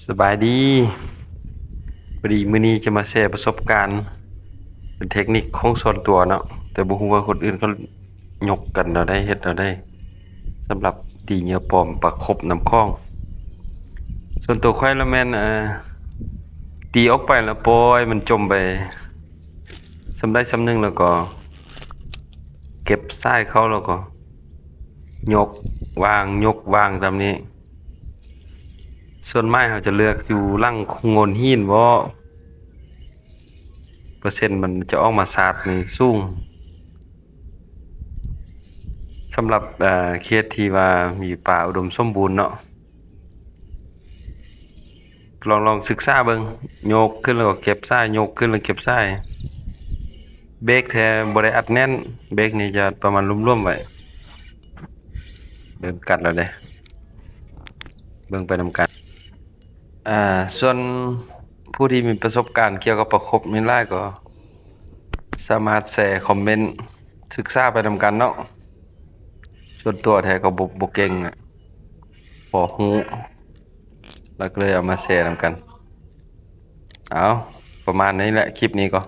ສະບາຍດີ. ພໍດີມື້ນີ້ຈະມາແຊປະສົບການ ເປັນເທັກນິກຂອງສ່ວນຕົວເນາະ, ແຕ່ບໍ່ຮູ້ວ່າຄົນອື່ນເຂົາຍົກກັນແນວໃດ ເຮັດແນວໃດ ສຳລັບຕີເຫຍື່ອປອມປາຄົບນ້ຳຂອງ. ສ່ວນຕົວຂ້ອຍລະແມ່ນ ເອີ ຕີອອກໄປລະປ່ອຍມັນຈົມໄປ ສ່ຳໃດສ່ຳໜຶ່ງ ແລ້ວກໍເກັບສາຍເຂົ້າ ແລ້ວກໍຍົກວາງ ຍົກວາງຕາມນີ້. ສ່ວນມາກເຮົາຈະເລືອກຢູ່ຫຼັງໂງ່ນຫີນເບາະ ເປີເຊັນມັນຈະອອກມາຊາດນີ້ສູງ. ສຳລັບ ເອີ ເຂດທີ່ວ່າມີປາອຸດົມສົມບູນເນາະ. ລອງ ລອງສຶກສາເບິ່ງ, ຍົກຂຶ້ນແລ້ວກໍເກັບສາຍ, ຍົກຂຶ້ນແລ້ວເກັບສາຍ. ເບຣກແທ້ບໍ່ໄດ້ອັດແໜ້ນ, ເບຣກນີ້ຈະປະມານຫຼວມໆໄວ້. ເລີ່ມກັດແລ້ວເດ້, ເບິ່ງໄປນຳກັນ. ອາ ສ່ວນຜູ້ທີ່ມີປະສົບການກ່ຽວກັບປາຄົບນີ້ຫຼາຍກໍສາມາດແຊຄອມເມັນສຶກສາໄປນຳກັນເນາະ. ສ່ວນຕົວແທ້ກໍບໍ່ ບໍ່ເກັ່ງນະ, ພໍຮູ້ ແລ້ວກໍເລີຍເອົາມາແຊນຳກັນ. ເອົາ ປະມານນີ້ແຫຼະ ຄລິບນີ້ກໍ